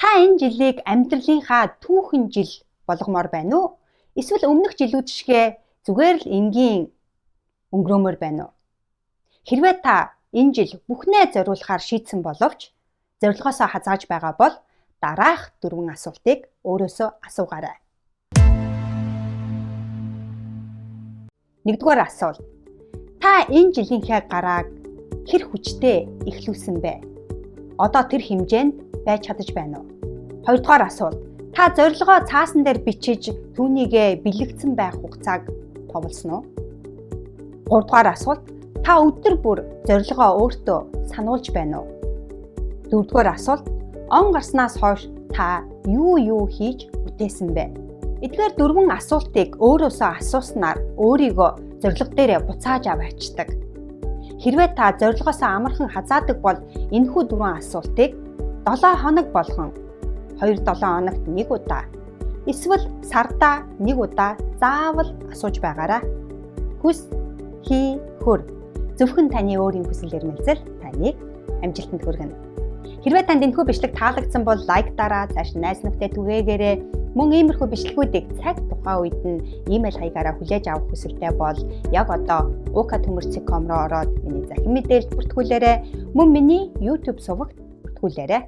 Та энэ жилийг амьдралынхаа түүхэн жил болгомоор байна уу? Эсвэл өмнөх жилүүд шигэ зүгээр л энгийн өнгөрөөмөр байна уу? Хэрвээ та энэ жил бүхнээ зориулахаар шийдсэн боловч зорилгоосоо хазааж байгаа бол дараах дөрвөн асуултыг өөрөөсөө асуугаарай. Нэгдүгээр асуулт. Та энэ жилийнхээ гарааг хэр хүчтэй эхлүүлсэн бэ? Одоо тэр хэмжээнд байж чадаж байна уу? Хоёрдугаар асуулт. Та зорилгоо цаасан дээр бичиж түүнийгээ бэлэгдсэн байх хугацааг товлсон уу? Гуравдугаар асуулт. Та өдөр бүр зорилгоо өөртөө сануулж байна уу? Дөрөвдүгээр асуулт. Он гарснаас хойш та юу юу хийж бүтээсэн бэ? Эдгээр дөрвөн асуултыг өөрөөсөө асууснаар өөрийгөө зорилго дээрээ буцааж аваачдаг. Хэрвээ та зорилгоосоо амархан хазаадаг бол энэхүү дөрвөн асуултыг 7 хоног болгон 2-7 хоногт нэг удаа эсвэл сардаа нэг удаа заавал асууж байгаарай. Хүс, хий, хөр. Зөвхөн таны өөрийн хүсэл эрмэлзэл таныг амжилтанд хүргэнэ. Хэрвээ танд энэхүү бичлэг таалагдсан бол лайк дараа, цааш найз нөхдөд түгээгээрэй. Мөн иймэрхүү бичлэгүүдийг цаг тухайн үед нь имэйл хаягаараа хүлээж авах хүсэлтэй бол яг одоо uka.com руу ороод миний захин мэдээлэлд бүртгүүлээрэй. Мөн миний YouTube сувагт бүртгүүлээрэй.